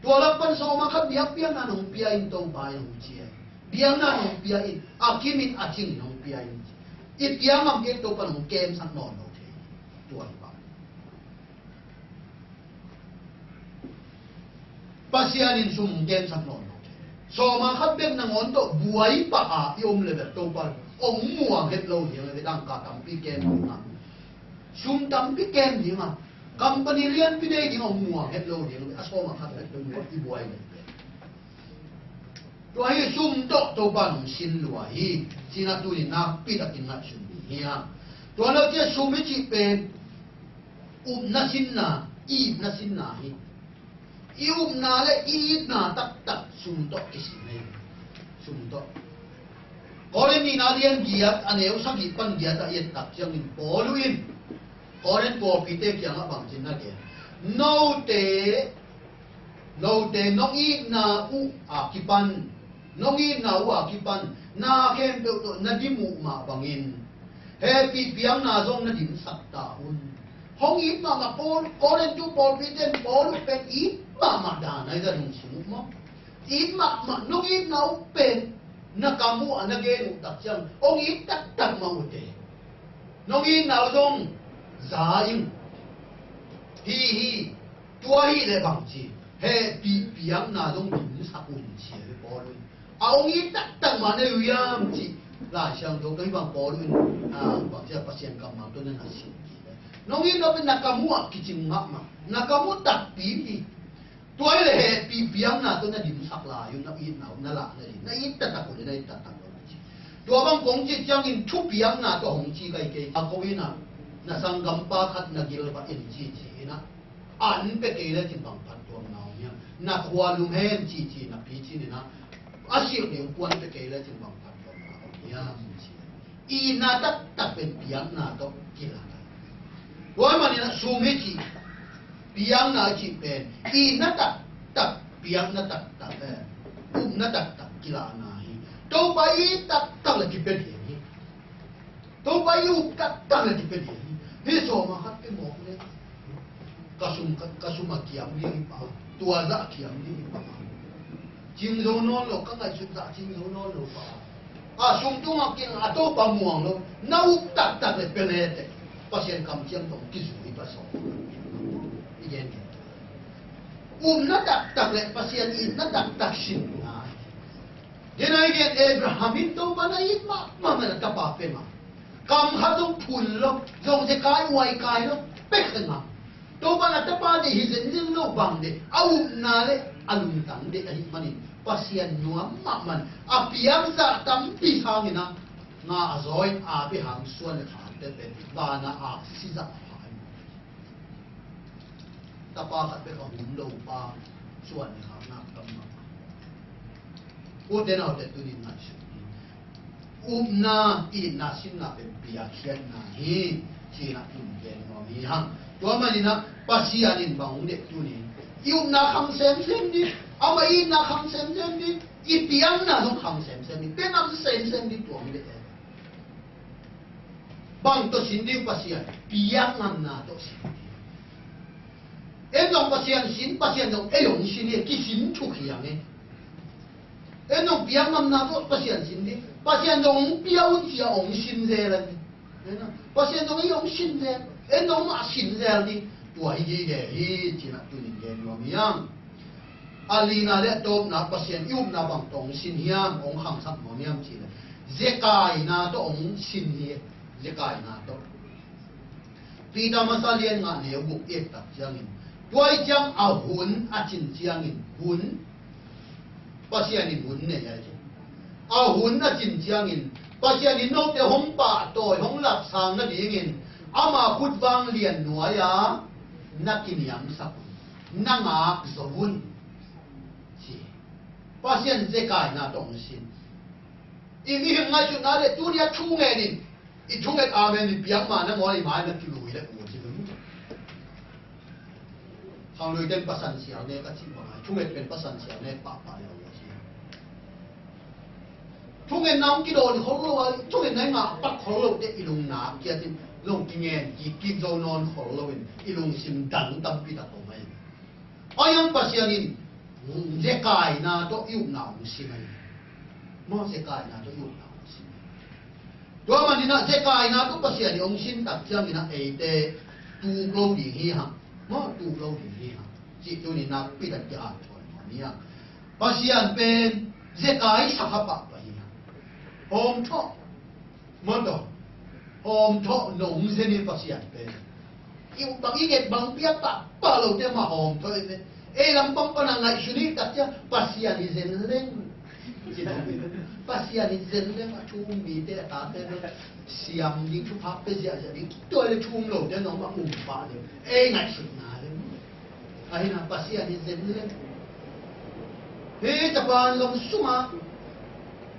Tua lak pan sawma khat biakpiakna hong pia in Topa in hong ci hi. Biakna hong pia in, a kim in, a cing in hong pia in. I piang ngam kei Topa in hong kemsak nawn lo thei. Tua hi bang. Pasian in sum kemsak nawn lo thei. Sawma khat bek nangawn tawh buai pah a i om le bek Topa in hong muang het lo ding hi ve, dangka tampi kem ding a, sum tampi kem ding a, company lianpi nei ding hong muang het lo ding hi ve, a sawma khat bek Topa i buai le bek. Tua hi sum tawh Topa in hong sin lua hi. Ci-in ah tunin nakpi takin ngaihsun ni hi a. Tua lo ciang sum i cih pen upna sinna, i itna sinna hi. I upna le i itna taktak sum tawh kisin hi. Sum tawh. Korin nihna lian giat a neu sagih pan giat ah i et tak ciangin Paul in Korin pawlpite kiangah bangci-in na gen. Note Note nong itna uh a kipan, nong itna uh a kipan na khempeuh tawh na dim uh mah bangin hehpih piakna zong na dimsak ta un. Hong it mahmah Paul, Korin pawlpite in Paul uh pen it mahmah dan ahi zah nong sim uh maw? It mahmah, nong itna uh pen na kam uh a na gen uh tak ciang hong it taktak mah uh teh. Nong itna uh zong za ing. Hi hi. Tua hi leh bangci hehpih piakna zong dimsak un ci hi Paul in. A hong it taktak mah na hi uh hiam cih Lai Siangtho tawh hih bang Paul in, a, bangci a Pasian kammal tawh na na sim kik leh. Nong itna pen na kam uh ah kicing mahmah. Na kam uh takpi hi. Tua hi leh hehpih piakna tawh na dimsak lai un, na itna uh na lah na hi. Na it taktak uh leh na it taktak uh na ci. Tua bang kong cih ciangin thupiakna tawh hong ci kai kei. A ko in ah na sanggampa khat na gilvah in ci ci in ah an pia kei le cin bang phattuamna om hiam? Na khua lum hen ci ci na picin in ah a silh ding puan pia kei le cin bang phattuamna om hiam ci. Itna taktak pen piakna tawh kila. Tua ahih manin ah sum i cih piakna i cih pen itna taktak, piakna taktak, eh, upna taktak kilahna hi. Topa i it taktak le kipia ding hi. Topa i up taktak le kipia ding hi. Hih sawma khat pia mawk le ka sum, ka, ka sum a kiam ding hi pah. Tua zah kiam ding hi pah. Cing zo nawn lo, ka ngaihsut zah cing zo nawn lo pah. A sum tungah kin a Topa muang lo. Na up taktak le pia le teh Pasian kamciam tawh kizui pah sawma khat pia. I gen kei. Upna taktak le Pasian itna taktak sin ngai. Denai gen Abraham in Topa na it mahmah, na tapa pia mah. Kam khat zong phun lo, zong zekai uai kai lo, pek khe ngam. Topa na tapa deih hi zenzen lo bang deih, a upna le a lungtang deih ahih manin Pasian nuam mahmah in a piang zah tampi sangin ah nga a zawi in Abraham suan le khakte pen vanah aksi zah a pha hi. Tapa khat bek a hum lo pa suan le khak nak tam mah. Ute naute tunin ngaihsun ni. Upna, itna, sinna pen piakkhiatna hi ci-in ah tun gen nuam hi hang. Tua manin ah Pasian in bang hong deih tunin I upna khang semsem dih, amah i itna khang semsem dih, i piakna zong khang semsem dih, pia ngam semsem dih, tua hi leh. Bang tawh sin ding Pasian, piak ngamna tawh sin ding. En zong Pasian sin, Pasian zong ei hong sin hi, kisin thuk hi hang e. En zong piak ngamna tawh Pasian sin ding, Pasian zong hong pia un ci-a hong sin zel a ni. Pasian zong ei hong sin zel, en zong mah sin zel ding, tua hi gige hi, ci-in ah tuni-in gen nuam hi hang. A lina le a tawpna, Pasian i upna bang tawh hong sin hiam, hong khangsak nuam hiam cih leh, zekaina tawh hong sin hi. Zekaina tawh. Peter Masa lian nga neu guk i et tak ciangin, tua ahih ciang a hun a cin ciangin, hun, Pasian in hun nei ahi hi. A hun a cin ciangin, Pasian in note hong pahtawi, hong lapsang nadingin ama khut vang lian nuai-a na kiniamsak un, na ngak zo un, ci. Pasian zekaina tawh hong sin. I mihing ngaihsutna le tuni-a thungen in, i thunget amen i piak ma nangawn i mai na kilui le u ci. Khangluite in pasan sial nek a cih bang a, thunget pen pasan sial nek pahpah le u ci. Thungetna hong kidawn khol lo a, thungetna i ngah pak khol lo teh i lungnak kiat in, long kingen kik kik zo nawn khol lo in, i lungsim dang tampi tak om ahi. Ahi hang Pasian in zekaina tawh i upna hong sin ahi. Maw, zekaina tawh i upna hong sin ahi. Tua manin ah zekaina tawh Pasian in hong sin tak ciangin ah eite tuk lo ding hi hang. Maw, tuk lo ding hi hang. Cih tuni nakpi tak kiat thawn mawh ni a. Pasian pen zekai sakha pahpah hi hang. Hawm thawh. Maw taw, hawm thawh nong zen hi Pasian pen. I bang i nget bang piak pahpah lote mah hawm thawh hi ve. Ei lam pang pan a ngaihsun i tak ciang Pasian hi zen leng. Pasian hi zen leng a thu um mite a tate lo. Siam ding thupha pia ziahziah ding. Tua le thu um lote nong mah um pah leng. Ei ngaihsutna leng. Ahi na, Pasian hi zen leng. Hih Japan gam sungah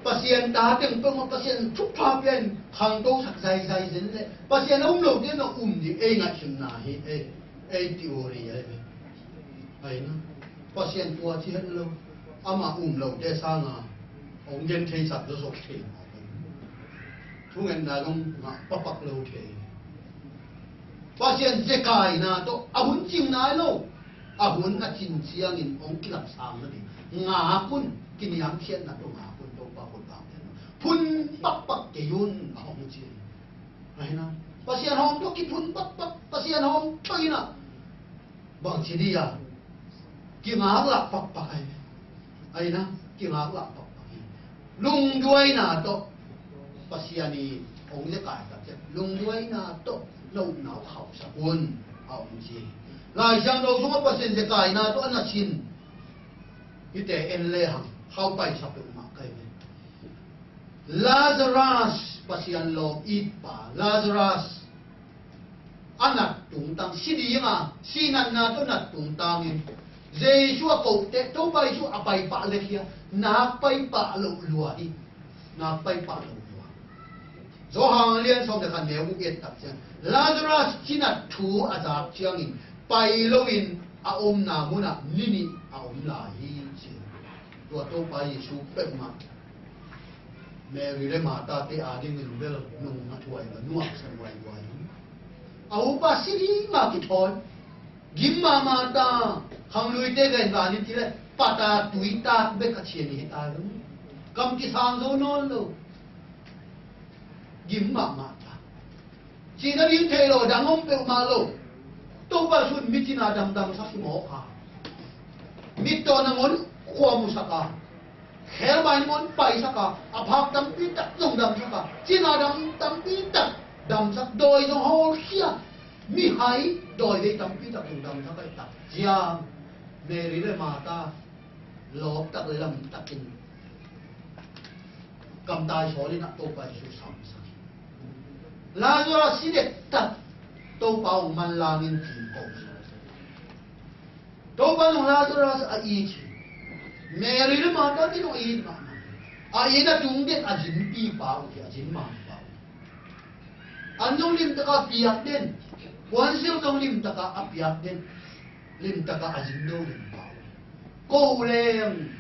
Pasian ta teng peuhmah Pasian thupha pian khangto sak zaizai zen leh Pasian a um lote na um ding ei ngaihsutna hi, ei, ei theory ahi ve. Ahi na, Pasian tua ci het lo. Amah um lote sanga hong gen theisak zawzok thei. Thungetna zong ngah pakpak lo thei. Pasian zekaina tawh a hun cing nai lo. A hun a cin ciangin hong kilapsang nading ngak un, kiniamkhiatna tawh ngak un, Topa khut vang pen phun pakpak kei un a hong ci. Ahi na, Pasian hawm tawh kiphun pakpak, Pasian hawm tawh in ah bang ci dih a, kingaklah pakpak ahi. Ahi na, kingaklah pakpak hi. Lungduaina tawh Pasian i hong zekai tak ciang, lungduaina tawh na upna uh khauhsak un a hong ci. Lai Siangtho sungah Pasian zekaina tawh a na sin hihte en lehang khauh paisak peuhmah ka hi ve. Lazarus, Pasian lawm itpa Lazarus a nat tungtang, si dinga, si natna tawh nat tungtangin Jesu a kohteh, Topa Jesu a paipah lekhia, nak paipah loh lua hi. Nak paipah loh lua. Johan lian sawm le khat neu guk i et tak ciang, Lazarus cinat thu a zak ciangin pai loin a omna munah ni nih a om lai hi, ci. Tua Topa Jesu peuhmah Mary le Martha te adingin bel nung a thuai lo, nuamsa nuaihuai lo. A upa si ding a kithawi. Gim mahmah ta, khangluite gen van in ci leh pata tuitak bek a cian hi ta lo. Kam kisang zo nawn lo. Gim mahmah ta. Cihna ding thei lo, dang om peuhmah lo. Topa Jesu in mi cina damdamsak hi mawk a, mittaw nangawn khua musak a, khelbai nangawn paisak a, a phak tampi tak zong damsak a, cina dam tampi tak damsak, dawi zong hawlkhia, mihai dawi vei tampi tak zong damsak a, i tak ciang Mary le Martha lawp tak le lam takin kamtai sawl in ah Topa Jesu samsak hi. Lazarus si det tak Topa hong manlangin thim ko. Topa zong Lazarus a it hi. Mary le Martha te zong a it mahmah. A it a tung den a zin pipa uh hi, a zin mangpa uh. An zong limtaka a piak den. Puansilh zong limtaka a piak den. limtakah a zin lo limpa. Ko leng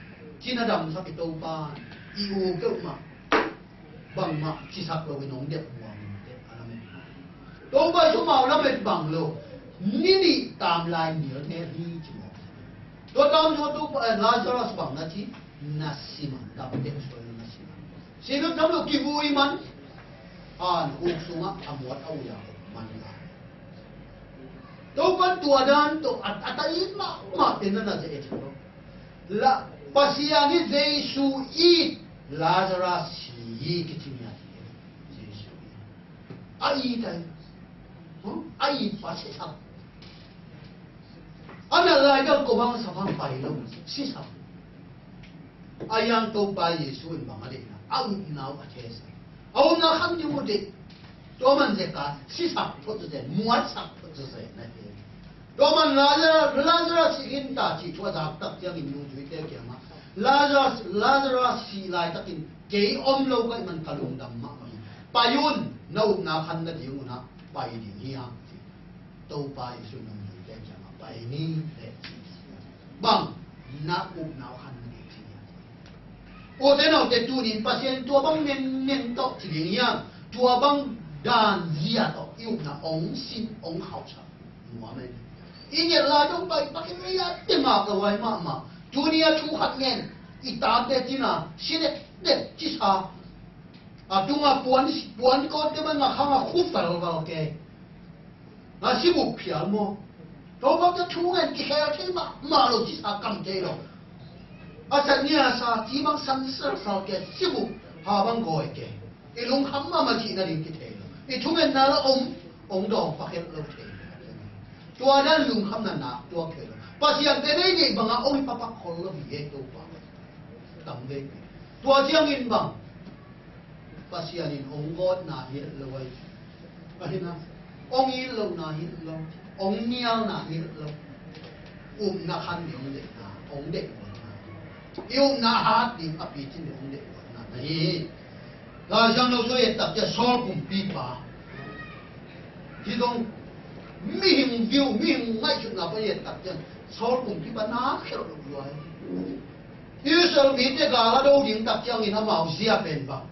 cina damsak i Topa i u keuh mah bangmah cisak loin hong dep muang in teh a lamet. Topa i sumau lamet bang lo. Ni nih tam lai nil ne hi ci mawk. Tua tam zo Topa, eh, Lazarus bang na ci, na si man, dam teh suai na si man. Si lo tam lo kivui man. A khuk sungah a muat a uya man la. Topan tua dan tawh a, a ta it mahmah te na na ze et lo. La Pasian i Jesu i Lazarus si i kici mi a ti. Jesu i a i tai. Huh? A i pa sisak. A na lai dal ko bang sa bang pai lo. Sisak. A yang Topa Jesu in bang a deihna a upna uh a thesa. A upna khan ding uh deih. Tua man zeka sisak phot zuzai, muatsak phot zuzai na hi. Tua man Lazarus, Lazarus si in ta ci tua zak tak ciangin nungzuite kiangah Lazarus, Lazarus si laitakin kei om lo ka hih man ka lungdam mahmah hi. Pai un, na upna khan na ding unah pai ding hi hang ci. Topa Jesu in nungzuite kiangah pai ni le ci. Bang na upna uh khan na ding ci. Ute naute tunin Pasian tua bang nengning tawh ci ding hiam? Tua bang dan zia tawh i upna ong sin ong khauhsak. Nuam ei. I nget lai dong pai pakin ei a te ma ka wai mahmah. Tuni a thu khat ngen i tate cina si dekdek cisa. A tunga puan, puan kawtte man ngak hanga khu valval ke. Nga sibuk phial maw? Tawbang te thu ngen kikhel thei mahmah lo cisa kam thei lo. A sat nia sa ci bang san sal sal ke sibuk ha bang gawi ke. I lungkham mahmah cihna ding kithei lo. I thungetna la om, om dawng pakhelh lo thei. Tua dan lungkhamna nak tuak thei lo. Pasian te nei deih banga om i papak khol lo hi e Topa. Tam vei. Tua ciangin bang Pasian in ong gawtna hilh lo ai. Ahi na, ong it lohna hilh lo, ong nialna hilh lo. Upna khan ding ong deihna, ong deih lohna. I upna hat ding a picin ding ong deih lohna na hi. Laisiang lo so i et tak ciang Saul kumpipa. Hi dong mihing view, mihing ngaihsutna pa i et tak ciang Saul kumpipa na khelh lo lua hi. Israel mite gal a do ding tak ciangin amau zia pen bang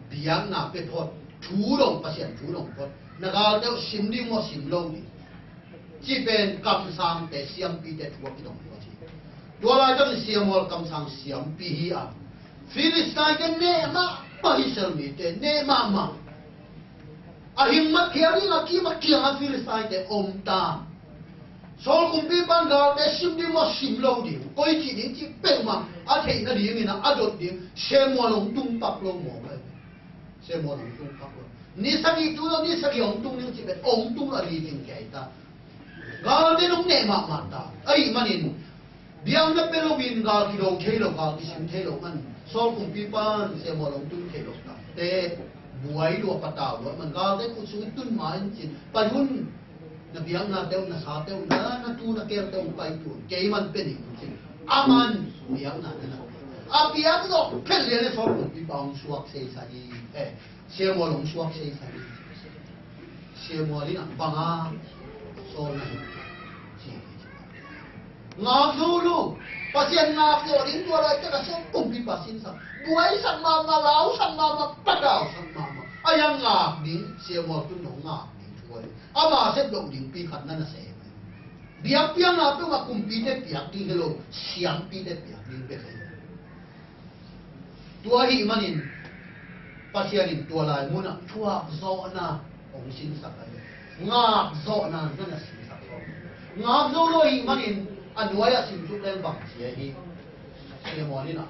biakna pia phot, thu dong, Pasian thu dong phot. Na galte uh sim ding maw, sim lo ding? Ci pen kamsangte, siampite thu a kidong phot hi. Tua laitak in Samuel kamsang siampi hi a. Philistine te neh mahmah, Israel mite neh mahmah. A hing mat khia ding a kim a kiang a Philistine te om ta. Saul kumpipa in galte sim ding maw, sim lo ding, koi cih ding cih peuhmah a theih nadingin a dot ding. Samuel hong tung pak lo maw? Samuel hong tung pak lo. Ni sagih tu lo, ni sagih hong tung ding cih peuh hong tung lo a li ding kei ta. Galte nong neh mahmah ta. Ahih manin biakna pia loin gal kido thei lo, gal kisim thei lo man. Saul kumpipa in Samuel hong tung thei lo ta. Te buai lua, patau lua man. Galte khut sung tun ma in cin. Pai un. Na biakna teuh, na sa teuh, na, na tu na kel teuh pai tu. Kei man pe ning cin. A man biakna na na. A biak zawh phet lian le Saul kumpipa hong suak seisa hi. Eh, Samuel hong suak seisa hi. Samuel in a banga Saul na hi. Ci. Ngak zo lo. Pasian ngak zo ding tua laitak a Saul kumpipa sinsak. Buaisak mahmah, lausak mahmah, patausak mahmah. A yang ngak ding, Samuel tun nong ngak ding thu a hi. Ama sep loh dingpi khat na na sem. Biakpiakna peuhmah kumpite piak ding hi lo, siampite piak ding bek hi. Tua ahih manin Pasian in tua lai munah thuak zawhna hong sinsak a hi. Ngak zawhna na na sinsak zawh. Ngak zo lo ahih manin a nuai-ah sim tuk leng bang ci a hi. Samuel in a,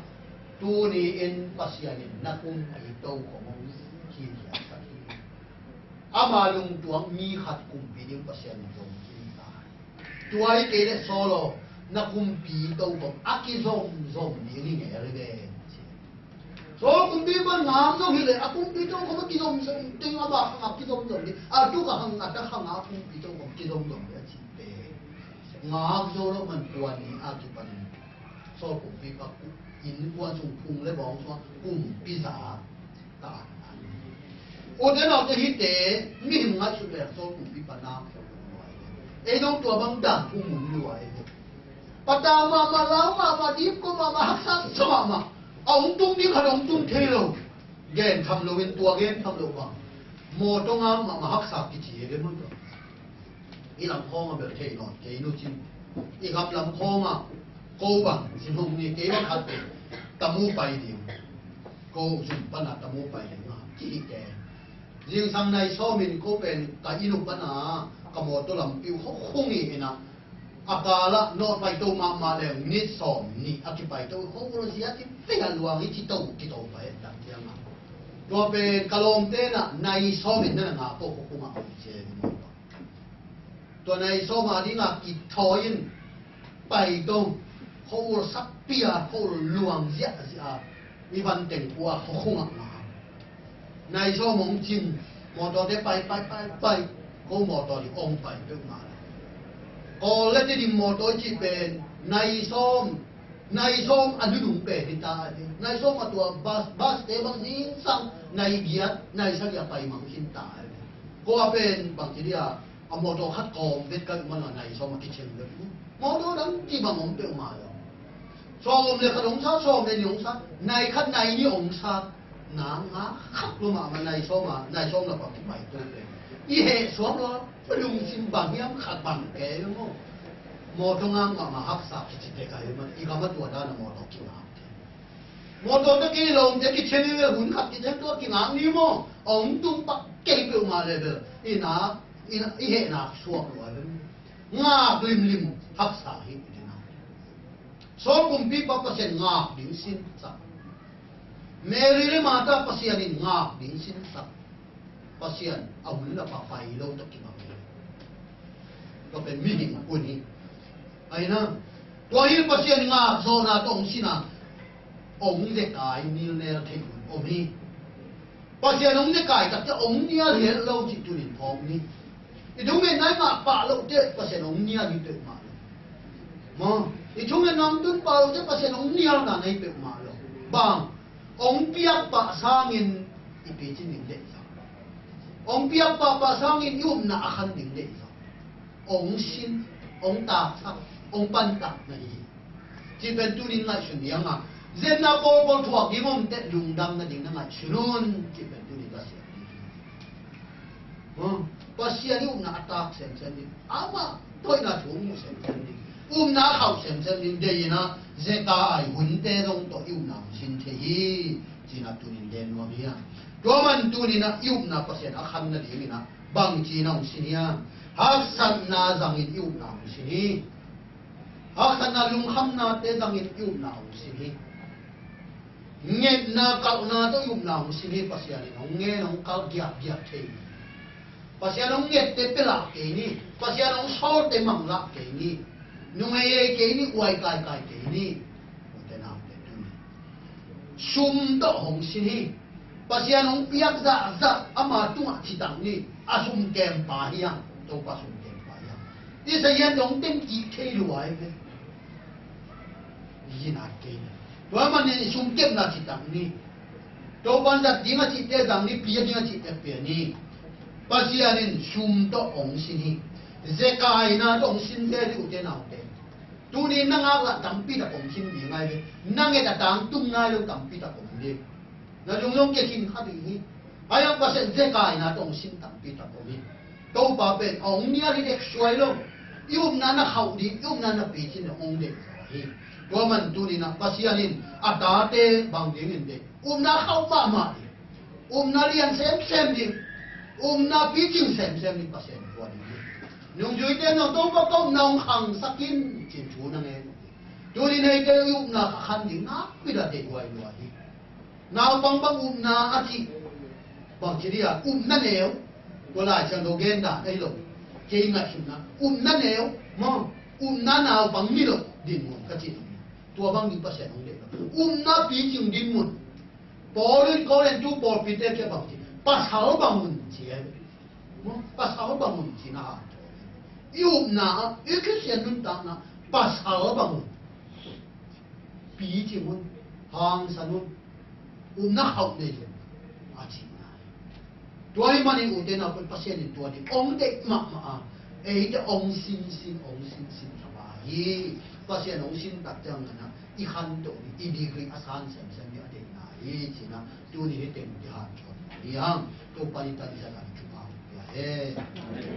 tuni in Pasian in na kumpi tokhom hong kikhiatsak hi. Ama lungtuak mi khat kumpi ding Pasian in zong khin ta. Tua hi kei le Saul aw, na kumpi tokhom a kizomzom ding hi ngel hi ve. Saul kumpipa ngam zong hi le a kumpi tokhom a kizomzom ding, ama khang a kizomzom ding, a tuk a khang a ta khang a kumpi tokhom kizomzom ding a ci pe. Ngak zo lo man tua ni a kipanin Saul kumpipa innkuan sung phung le bawng sungah kumpi za. Ute naute hihte mihing ngaihsut le Saul kumpipa na khel lo nuai. Ei dong tua bang dan thu mun lua ei dong. Patau mahmah, lau mahmah, dipko mahmah, haksa sa mahmah. A hong tung ding khat hong tung thei lo. Gen tham loin tua gen tham lo bang. Mawtaw ngak mahmah haksa kici ei dong maw tua. I lam khawng a bel thei nawn kei nu cin. I gam lam khawng a ko bang cin hong ni kei bang khat tamu pai ding. Ko zum pana tamu pai ding a kihite. Zingsang nai sawmin ko pen ka inn uh pana ka mawtaw lampi uh hong khung i ina. A kala nawt paito mahmah le minit sawm nih a kipaito uh hong ul zia ci fei a luang i ci to kito pai dan ciang a. Tua pen ka lawmte na nai sawmin na nga ko khung a om cia i mawtaw. Tua nai sawm a ding a kithawi in pai dong, khuaul sakpi a, khuaul luang ziahziah a, mi van teng kua khuakhung ah nga. Nai sawm hong cin, mawtawte pai, pai, pai, pai, ko mawtaw ding hong pai peuhmah. Kawl le Tedim mawtaw i cih pen, nai sawm, nai sawm a nunung pen hi ta a hi. Nai sawm a tua bus, bus te bang zingsang, nai giat, nai sagih a pai mang khin ta a hi. Ko a pen bang ci dia, a mawtaw khat kawm vet ka man a nai sawm a kichem vet. Mawtaw dang ci bang om peuhmah lo. Sawm om le khat ong sa, sawm le nih ong sa, nai khat nai nih ong sa. Na nga khat lo mahmah nai sawm a, nai sawm la bang kipai to pen. I heh suak lo, lungsim bang hiam khat bang kei lo maw. Mawtaw ngak mahmah haksa kici tek a hi man, i gam a tua dan a mawtaw kingak. Mawtaw te kei lawmte kichem i ve hun khat kichem tua kingak ni maw. Ong tung pak kei peuhmah le bel. I na, i na, i heh nak suak lo a bel. Ngak limlim haksa hi i na. Saul kumpipa Pasian ngak ding sinsak. Mary le Martha Pasian in ngak ding sinsak. Pasian a hun lapa pai lo tawh kibang hi. Tua pen mihing hun hi. Aina, tua hi Pasian ngak zawhna tawh hong sin a, hong zekai nilnel thei hun om hi. Pasian hong zekai takte hong nial het lo cih tunin phawk ni. I thungetna i ngah pah loh teh Pasian hong nial hi peuhmah lo. Maw, i thungetna hong tun pah loh teh Pasian hong nialna nei peuhmah lo. Bang, hong piak pah sangin i picin ding deih zo. Hong piak pah pah sangin i upna a khan ding deih zo. Hong sin, hong taksak, hong pantak na hi. Cih pen tunin ngaihsun ding a, zetna pawlpawl thuak ding om teh lungdam nading na ngaihsun un. Cih pen tunin ka sia ding. Huh? Pasian i upna a tak semsem ding. Amah thoihna thu mu semsem ding. Upna a khauh semsem ding. Deih in a, zekai hunte zong tawh i upna hong sin thei hi. Cih na tunin den nuam hi a. Tua man tunin a i upna Pasian a khan nading in a bang cih na hong sin hi a. Haksatna zangin i upna hong sin hi. Haksatna lungkhamnate zangin i upna hong sin hi. Ngetna kalhna tawh i upna hong sin hi. Pasian in hong ngen hong kalh giakgiak thei ni. Pasian hong ngette pia lah kei ni. Pasian hong sawlte mang lah kei ni. Nunghei ei kei ni, uai kaikai kei ni. Ute naute tu ni. Sum tawh hong sin hi. Pasian hong piak zahzah ama tungah citak ni. A sum kempa hi hang. Topa sum kempa hi hang. Isaiah in hong teng kik thei lua hi ve. Ginat kei ni. Tua manin i sum kemna citak ni. Topan zat ding a cihte zang ni, pia ding a cihte pia ni. Pasian in sum tawh hong sin hi. Zekaina tawh hong sinte hi ute naute. Tunin na ngaklah tampi tak om khin ding ai ve. Na nget a tangtung nai lo tampi tak om ding. Na lungzong kia khin kha ding hi. Ai ang Pasian zekaina tawh hong sin tampi tak om hi. Topa pen a hong nial hi dek suai lo. I upna na khauh ding, i upna na picin a hong dek zaw hi. Tua man tunin a Pasian in a tate bang dingin dek. Upna khauh mahmah ding. Upna lian semsem ding. Upna picing semsem ding Pasian tua ding hi. Nungzuite nong Topa ka upna hong khangsak in cin thu na ngen. Tunin eite i upna kha khan ding na pida dek guai lua hi. Naupang bang upna a cih. Bang ci dia, upna neu. Tua Lai Siangtho gen dan ahi lo. Kei ngaihsutna. Upna neu. Maw, upna naupang ni lo. Dinmun ka cih. Tua bang ding Pasian hong deih lo. Upna picing dinmun. Paul in Korin tu pawlpite kia bang ci. Pasal bang un ci. Maw, pasal bang un ci na. I upna, i Khristian nuntakna. Pasal bang un. Picing un, hangsan un, upna khauh nei un, a cihna hi. Tua ahih manin ute naute Pasian in tua ding hong deih mahmah a, Eite hong sinsin, hong sinsin thapa hi. Pasian hong sin tak ciangin ah i khantoh ding, i degree a san semsem ding a deihna hi. Ci-in ah tuni hih teng kihanchuan ni hang. Topa in i tangzat a thupha hong pia hen.